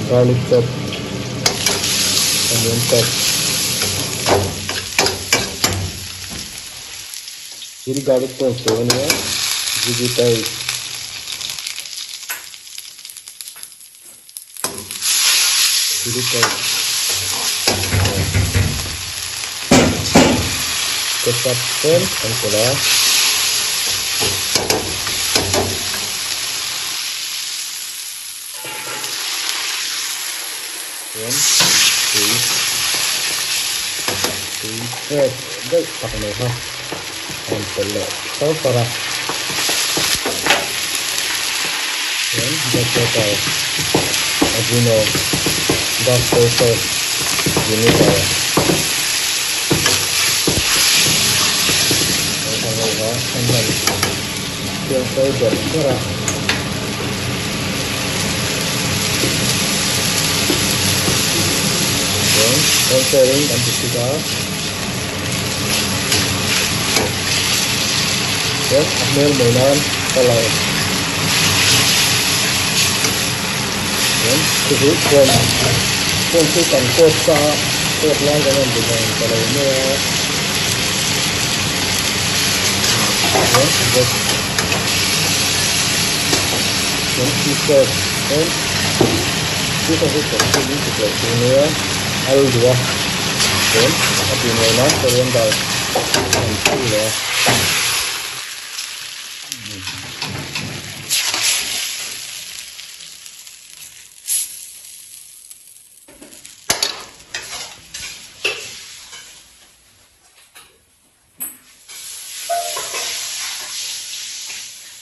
Garlic chop onion chop chilli garlic paste tur a nia gg paste chilli paste ketchup tlem kan pawlh a. Chuan tui tui tep deuh tak mai kha a rawn pawlh leh far far a chuan black pepper ajino dark soy sauce vinegar heng ho kha an rawn Siam fel ber ber a. Chuan cornflour in kan ti chhuk a. Chuan a hmel mai nan colour chuan chu chu prawn prawn chu kan coat sa a coat lai kan rawn ti nen ta lo mai a. Chuan veg chuan cheese sauce chuan cheese sauce hi chawp chu in chuk loh tur nia al duh a chuan a tih ngei nan coriander a han phul leh a.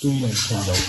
Tui an thlen lo.